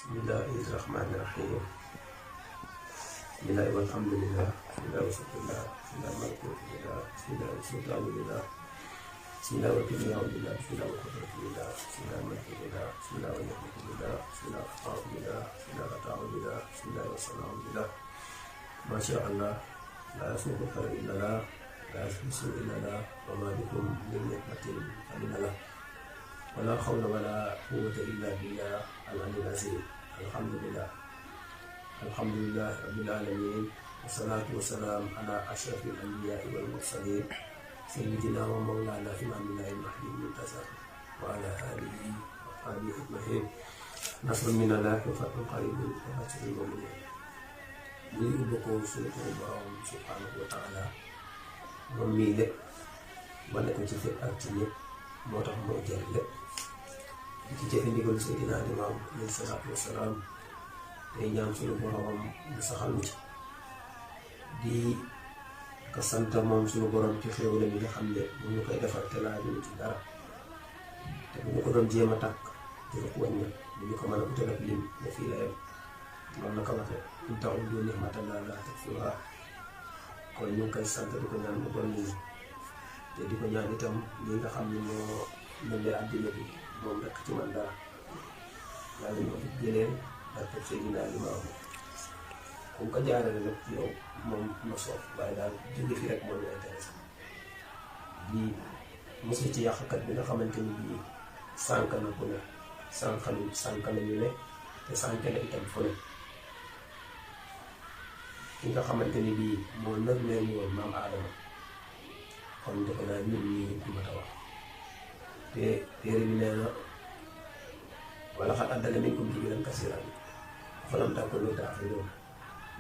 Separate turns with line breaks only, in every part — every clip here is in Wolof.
Bismillahirrahmanirrahim. Bismillah walhamdulillah. Bismillah wasallallahu. Bismillah malkulillah. Bismillah wasallallahu. Bismillah walhamdulillah. Bismillah wasallallahu. Bismillah malkulillah. Bismillah walhamdulillah. Bismillah wasallallahu. Bismillah wasallallahu. Bismillah wasallallahu. Masya Allah. La yasmuhu illallah. La yasmuhu illallah. Wa ma bikum min ni'matin faminallah. Wala hawla wala quwwata illa billah al-aliyyil azim. Alhamdulillah. Alhamdulillah rabbil alamin. Wassalatu wassalam ala asyrafil anbiya'i wal mursalin. Seydina Limamou Lahi Bopam Yalla wa ala alihi wa sahbihi ajma'in. Nasrun minallahi wa fathun qaribun wa bashiril mu'minin. Ñu ubbi ko suñu borom subhanahu wa ta'ala moom mii lépp ba nekk ci fépp ak ci ñëpp moo tax moo jar lépp di ci jëfe ndigal Seydina Limamou alayhi salaatu wasalaam day ñaan suñu boromam mu saxal ci di ko sant moom suñu borom ci xéewal yi nga xam ne bu ñu koy defar te laajuñu ci dara te bu ñu ko doon jéem a tàkk di ko wàññi bu ñu ko mën a utal ak lim ne fii la yem loolu na ko waxee in ta'uddu ni'matallahi laa tuhsuuhaa. kon ñu ngi koy sant di ko ñaan mu doon nii te di ko ñaan itam ñi nga xam ne moo lëmbee àddina bi moom rek ci man dara yàlla ñoo fi jëlee barke Seydina Limamou comme ko jaarale nag ci yow moom ma soof waaye daal jóge fi rek moo ñu intéressé di mosu ci yàqkat bi nga xamante ni bii sànq na ku ne sànq nañu ne te sànq na itam fu ne ki nga xamante ni bii moo nag leen woon maam Aadama kon defe naa ñun ñii du ma ta wax te téere bi nee na wala xat addala minkum jibilan kasiran falam takunu ta'qilun.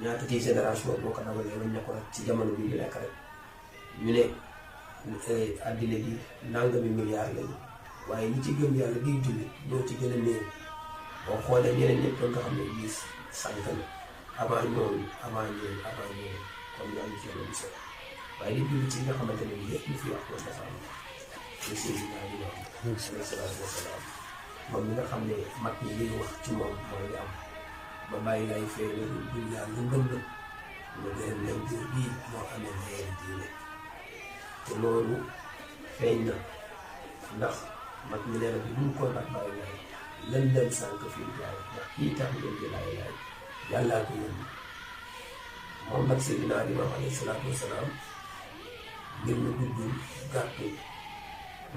ñaata ci génération boo ko dawalee wañ ne ko rek ci jamono bi ñu nekk rek ñu ne àddina bi nangami milliard lañu waaye ñi ci gëm yàlla giy julli ñoo ci gën a néew boo xoolee ñeneen ñëpp nga xam ne bii sànq na avant ñooñu kon yaa ngi ci yàlla bi soo waaye di julli ci nga xamante ne bii yëpp ñu fi wax ko dafa am ñu Seydina Limamou alayhi salaatu wasalaam moom mi nga xam ne mag ñi liy wax ci moom mooy li am ba Mbaye Laye feeñal duñ yàlla lu ngëm la ñu leen leen jur bii moo amee leen diine te loolu feeñ na ndax mag ñi nee na bi mun koon ak Mbaye Laye lan leen sànq fii jaay ndax kii tax ngeen di Mbaye Laye yàllaa ko yónni moom nag Seydina Limamou alayhi salaatu wasalaam ngir ñu guddul gàttul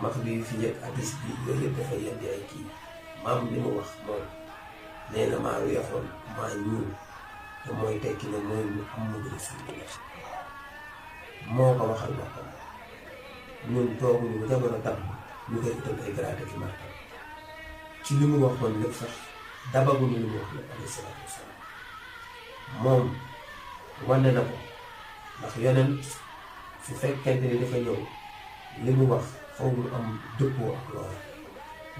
mag bi fi yegg hadis bi yooyu yëpp dafay yendi ay kii maam li mu wax moom nee na maa weexoon maa ñuul te mooy tekki ne mooy ñu am mu gën Rasulullah moo ko waxal boppam ñun tooguñu ba jamono dab ñu koy utal ay grade ki martam ci li mu waxoon lépp sax dabaguñu li mu wax lépp alayhi salaatu wasalaam moom wane na ko ndax yonent su fekkente ni dafa ñëw li mu wax faw mu am dëppoo ak loolu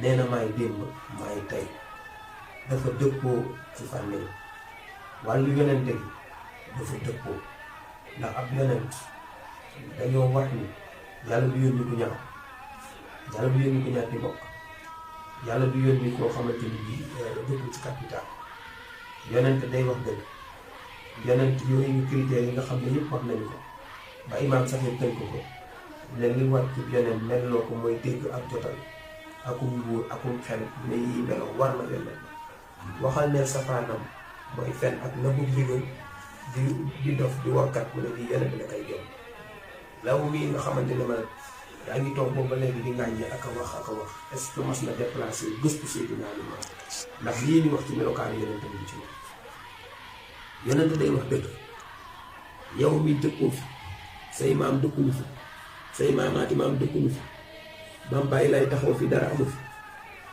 nee na maay démb maay tey dafa dëppoo ci fànn yi wàllu yonente gi dafa dëppoo ndax ab yonent dañoo wax ni yàlla du yónni ku ñaaw yàlla du yónni ku ñaaw di bokk yàlla du yónni koo xamante ni bii dëkkul ci capital yonent day wax dëgg yonent yooyu ñu critères yi nga xam ne ñëpp wax nañu ko ba imaam sax ñu tënk ko ne li war ci yonent melloo ko mooy dégg ak jotal akum nguur akum xel ne yi meloo war na yonent waxal ne safaanam mooy fen ak na bu digal di dof di warkat mu ne lii yonent la koy jom law mii nga xamante ne man yaa ngi toog boobu ba léegi di ngàññe ak a wax est-ce que mas na déplacé gëstu Seydina Limamou ndax lii ni wax ci melokaan yonent bi ci moom yonent day wax dëgg yow mi dëkkoo fi say maam dëkkuñu fi say maamaati maam dëkkuñu fi ba Mbaye Laye taxaw fi dara amu fi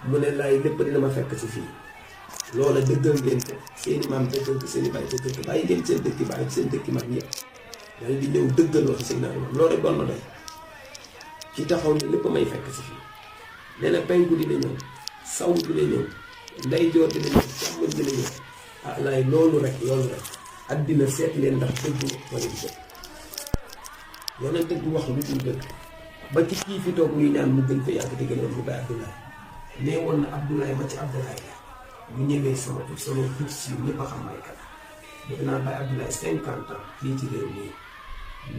mu ne laay lépp dina ma fekk ci fii loola dëggal ngeen ko seeni maam dëggal ko seeni baay dëggal ko bàyyi ngeen seen dëkki baay seen dëkki mag ñëpp yàlla di ñëw dëggal waxi Seydina Limamou loolu rek doon na doy ci taxaw ne lépp may fekk ci fii nee na penku dina ñëw saw dina ñëw ndeyjoor dina ñëw càmmoñ dina ñëw ah laay loolu rek addina seet leen ndax dëgg wala du dëgg yonent du wax lu dul dëgg ba ci kii fi toog ñuy ñaan mu gën fa yàgg te gënoon mu bay Abdoulaye nee woon na Abdoulaye ba ci Abdoulaye bu ñëwee sama tuuti si ñëpp a xam may kat defe naa Baye Abdoulaye 50 ans fii ci réew mi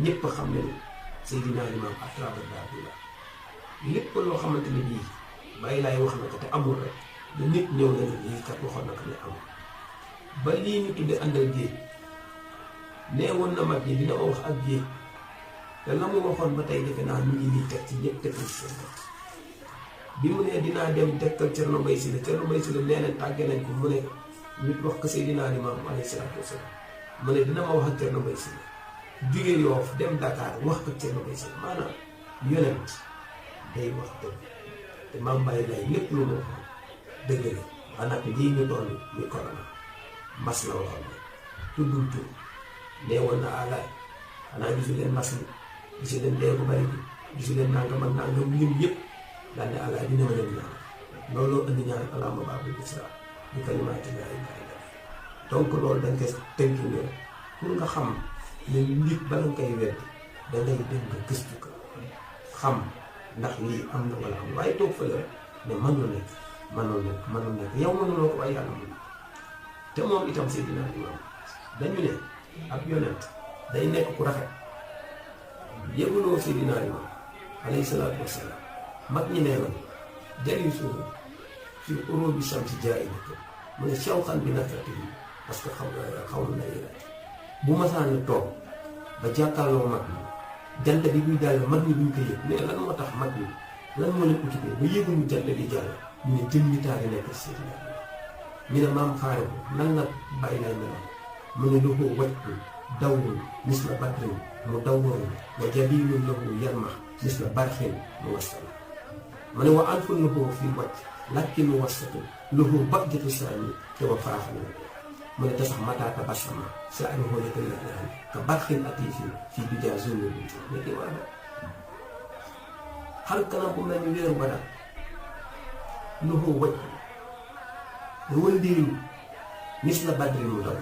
ñëpp a xam ne Seydina Limamou à travers Abdoulaye lépp loo xamante ne bii Baye Laye wax na ko te amul rek ba nit ñëw na ne lii kat waxoon na ko ne amul ba lii ñu tuddee àndal géej nee woon na mag ñi dina ma wax ak géej te la mu waxoon ba tey defe naa ñu ngi nii teg ci ñëpp teg ci seen bopp bi mu ne dinaa dem tekkal Thierno Mbaye Sylla nee na tàgge nañ ko mu ne nit wax ko Seydina Limamou alayhi salaatu wasalaam mu ne dina ma wax ak Thierno Mbaye Sylla jóge Yoof dem Dakar wax ko Thierno Mbaye Sylla maanaam yonent day wax dëgg te maam Mbaye Laye lépp lu ma waxoon dëgg la maanaam lii ñu toll muy corona mbas la waxoon ne tuddul tur nee woon na alaay xanaa gisu leen mbas mi gisu leen dee bu bari bi gisu leen nangam ak nangam lim yëpp daal ne alaay dina ma leen ñaan looloo indi ñaan alaama baabul isra bi kalimaati laa ilaaha illa donc loolu dañ koy tënk ne pour nga xam ne nit bala nga koy weddi dangay dem nga gëstu ko xam ndax lii am na wala am waaye toog fële rek ne mënul nekk yow mënuloo ko waaye yàlla mën te moom itam Seydina Limamou dañu ne ab yonent day nekk ku rafet yëguloo Seydina Limamou alayhi salaatu wasalaam mag ñi nee na jëriñ suuf fi urubi shamsi jaa'ilatu mu ne shawqan bi nafatihi parce que xaw na yéen bu masaana toog ba jàkkaarloo mag ñi jant bi buy jàll mag ñi buñ ko yëg mais lan moo tax mag ñi lan moo leen occupé ba yëguñu jant bi jàll ñu ne jëm ñi taari nekk ci Seydina ñu ne maam xaare ko nan la Baye Laye meloon mu ne lahu wajhun dawrun misla badrin mu dawwarun wa jabinun lahu yarma misla barxin mu wassal mu ne wa anfun lahu fi wajh lakin mu wassatun lahu baqjatu saani te wa faaxal mu ne te sax mata tabassama sha'nuhu yatalayyan ka barxin atifin fii bijaa zunni bi mais kii waa xar kanam bu mel ni weeru ba daal lahu wajhun da wëndeelu misla badrin mu daw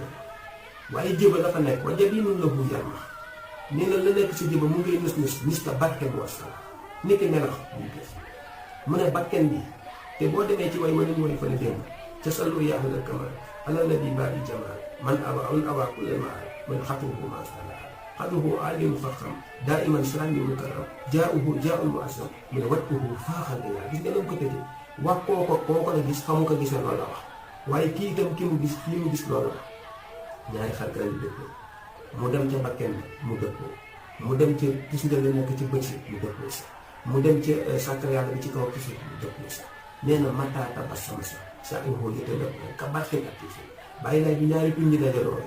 waaye jëba dafa nekk wa jabinun lahu yarma nee na la nekk si jëba mu ngay nus misla barxin mu wassal ni ki melax mu ne bakken bi te boo demee ci way ma nañu way fële démb ca sallu yaa ahlal kamal ala nabi baadi jamal man awa kulle maal man xatuhu ma sala xatuhu alimu faxam daa iman sirani mukarram jaa'ul muassam mu ne wajhuhu faaxal ila gis nga lam ko tëjee wax kooko la gis xamu ko gisee loolu la wax waaye kii itam ki mu gis loolu la ñaari xar kanam yi dëppoo mu dem ca bakken bi mu dëppoo mu dem ca gis nga la nekk ci bët si mu dëppoo si mu dem ca sàkkar yàlla bi ci kaw ci suuf mu dëppoo si nee na mata tabassama sa in xool yëte def ka barxin ak fii Baye Laye bi ñaari tuñ ñi dajaloo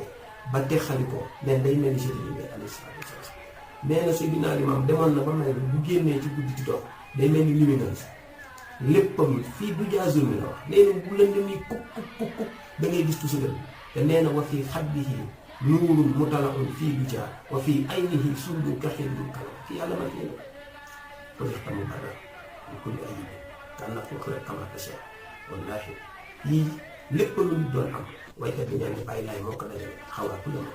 ba texali ko nen day mel ni Seydina Limamou alayhi salaatu wasalaam nee na Seydina Limamou demoon na ba mel ni bu génnee ci guddi di dox day mel ni lumineuse léppam fii du jaazul mi la wax nee na bu lëndëm yi kuk da ngay gis tuuti lënd te nee na wa fii xaddihi nuurun mutalaun fii du jaar wa fii aynihi sundun kaxin du kala fii yàlla ma fii la ko def tamu bara ñu ko di ay kan na ko rek kamata seet wallaahi lii lépp lu ñu doon am waykat bi ñaan ne Baye Laye moo ko dajale xawaa ku la ma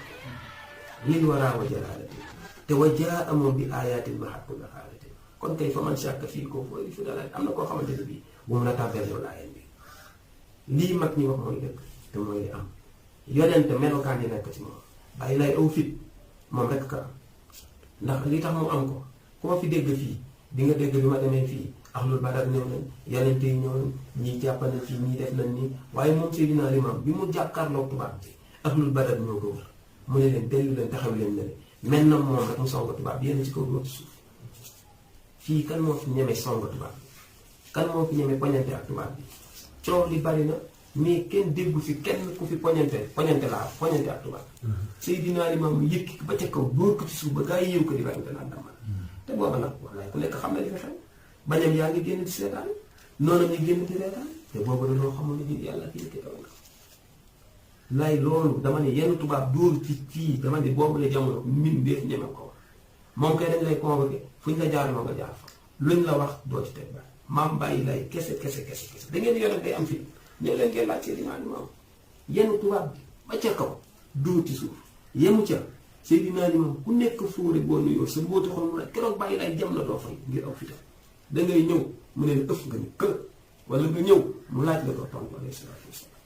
lil waraa wa jalaalati te wa jaa amoon bi ayatin mahat kulla xaalati kon kay fa man shakka fii koo fooy fi dalaay am na koo xamante ne bii bu mun a tàbbeel yow laayeen bi lii mag ñi wax mooy dëgg te mooy li am yonente melokaan yi nekk ci moom Baye Laye aw fit moom rek ka am ndax li tax mu am ko koo fi dégg fii di nga dégg bi ma demee fii ahlul badar ñëw nañ yonente yi ñëw nañ ñii jàppale fii ñii def nañ nii waaye moom Seydina Limamou bi mu jàkkaarloog tubaab bi ahlul badar ñoo ko wër mu ne leen dellu leen taxaw leen ne mel na moom rek mu songa tubaab bi yéen ci kaw dóor ci suuf fii kan moo fi ñeme songa tubaab bi kan moo fi ñeme poñante ak tubaab bi coow li bari na mais kenn déggu fi kenn ku fi poñante ak tubaab bi Seydina Limamou yëkki ba ca kaw dóor ko ci suuf ba gaa yi yëw ko di rante naan damal te booba nag wallaay ku nekk xam na li fi xew bañam yaa ngi génn di seetaan noonu ñuy génn di reetaan te boobu dañoo xamul ne ji yàlla kii kaw na lay loolu dama ne yenn tubaab dóor ci fii dama ne boobu la jamono min dee ñeme ko wax moom kay dañ lay convoqué fuñ la jaar moo nga jaar fa luñ la wax doo ci teg ba maam Baye Laye kese da ngeen yonent day am fii ñëw leen ngeen laaj Seydina Limamou yenn tubaab bi ba ca kaw dóor ci suuf yemu ca Seydina Limamou ku nekk fóore boo nuyoo sa mbóoti xol mu ne keroog Baye Laye jam na doo fay ngir aw fitam da ngay ñëw mu ne ëf nga ñu kër wala nga ñëw mu laaj la ko tontu alayhi salaatu wasalaam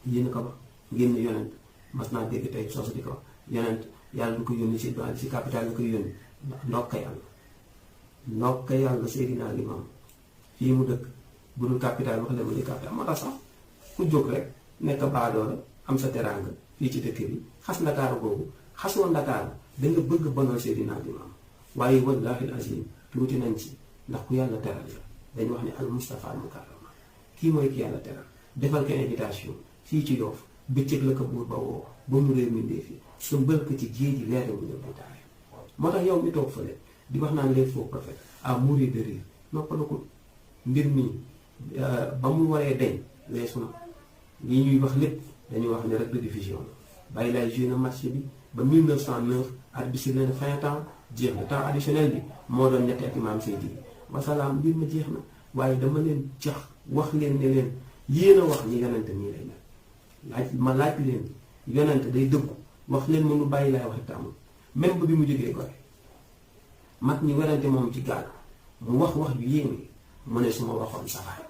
yéen a ko wax ngeen ne yonent mas naa dégg tey soosu di ko wax yonent yàlla du ko yónni si capital la koy yónni ndokka yàlla Seydina Limamou fii mu dëkk bu dul capital wax leen ma di capital moo tax sax ku jóg rek nekk baadoola am sa teraanga fii ci dëkk bi xas Ndakaaru boobu xasoo Ndakaaru da nga bëgg bonal Seydina Limamou waaye wallaahi azim tuuti nañ ci ndax ku yàlla teral la dañu wax ne al Mustafa al Mukarrama kii mooy ki yàlla teral defal ko invitation fii ci Yoff bëccëg la ko buur ba woo ba mu réew mindee fi sa mbël ko ci géej gi weere mu ñëw detaare moo tax yow mi toog fële di wax naan les faux prophètes à mourir de rire noppalakul mbir mi ba mu waree deñ weesu na lii ñuy wax lépp dañuy wax ne rek de diffusion la Mbaye Laye joué na match bi ba 1909 arbitre leen fin temps jeex na temps additionnel bi moo doon ñetti ak imaam Seydi wasalaam mbir ma jeex na waaye dama leen jax wax leen ne leen yéen a wax ñi yonente nii lay mel laaj leen yonente day dëggu wax leen mënu Mbaye Laye wax tamul même ba bi mu jógee Gorée mag ñi werante moom ci gaal mu wax ju yéeme mu ne su ma waxoon safaan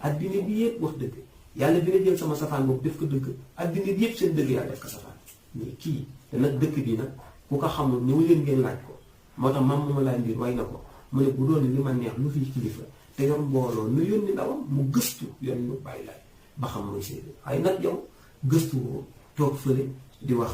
addina bi yëpp wax dëgg yàlla dina jël sama safaan boobu def ko dëgg addina bi yëpp seen dëgg yàlla def ko safaan mais kii te nag dëkk bi nag ku ko xamul ñëw leen ngeen laaj ko moo tax maam Mama Laye Ndoye way na ko mu ne bu doon li ma neex lu fi kilifa te yor mbooloo nu yónni ndawam mu gëstu yoon ñu Mbaye Laye ba xam mooy Seydou ay nag yow gëstu woo toog fële di wax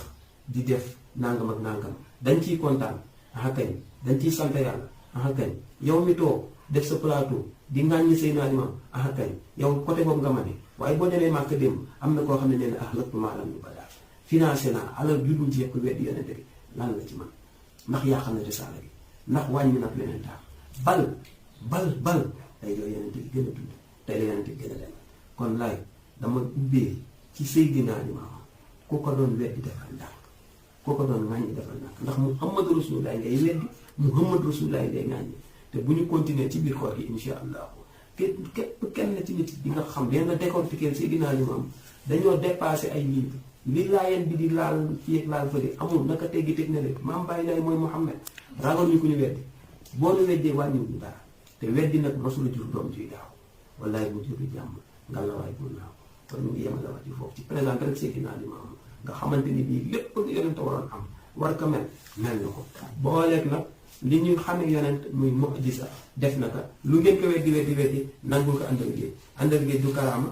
di def nangam ak nangam dañ ciy kontaan aha kañ dañ ciy sant yàlla aha kañ yow mi toog def sa plateau di ŋàññi Seydina Limamou aha kañ yow côté boobu nga ma ne waaye boo demee màkk démb am na koo xam ne nee na lëktu maalam ñu ba daal financé naa alal ju dul jeex weddi yonente bi lan la ci man ndax yàqal na risaala bi ndax wàññi nag leneen taam bal tey la yonente bi gën a dund tey la yonente bi gën a dem kon Laye dama ubbee ci Seydina Limamou ku ko doon weddi defal ndànk ku ko doon ŋàññi defal ndànk ndax Muhammadu Rasulullah ngay weddi Muhammadu Rasulullah ngay ŋàññi te bu ñu continuer ci biir koor gi insha allahu képp kenn ci nit di nga xam dina décortiquer Seydina Limamou dañoo dépassé ay livre li laayeen bi di laal fii ak laal fële amul naka teggi teg na lépp maam Mbaye Laye mooy Muhammad ragal ñu ko ñu weddi boo nu weddee wàññiwul ñu dara te weddi nag rasula jur doom juy daaw wallaay bu jur jàmm nga la waay bu naaw kon ñu ngi yemale wax ci foofu ci présenté rek Seydina Limamou nga xamante ni bii lépp lu yonent waroon am war ko mel na ko booleeg nag li ñu xamee yonent muy mu'jiza def na ko lu ngeen ko weddi nangul ko àndal géej du karaama